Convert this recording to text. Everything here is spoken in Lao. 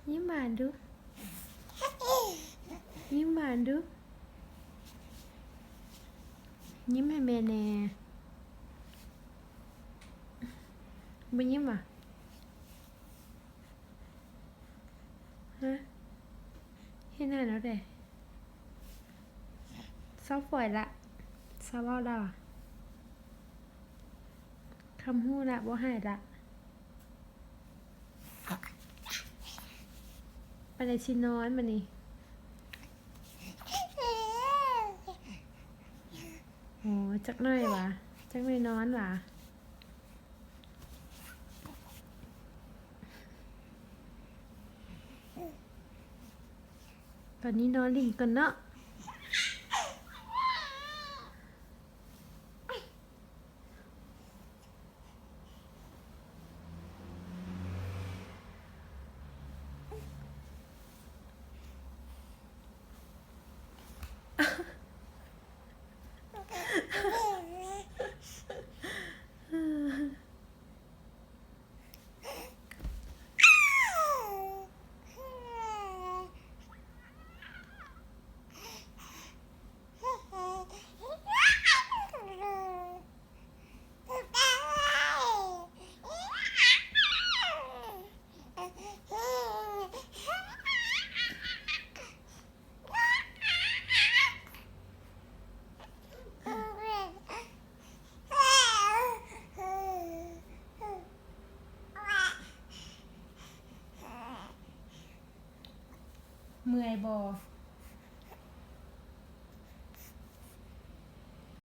ຍິ້ມຫວານດູ ຍິ້ມຫວານດູ ຍິ້ມໃຫ້ແມ່ແດ່. ບໍ່ຍິ້ມຫວາ? ຮະ? ເຮັດຫຍັງແລ້ວແດ່? ເຊົາຝອຍລະ ເຊົາເວົ້າລະຫວາ? ຄຳຮູ້ລະ ບໍ່ໄຫ້ລະ. ປານໃດຊິນອນບາດນີ້? ໂອ້ ຈັກໜ້ອຍຫວາ? ຈັກໜ້ອຍນອນຫວາ? ຕອນນີ້ນອນຫຼິ້ນກ່ອນເນາະ. ເມື່ອຍບໍ່?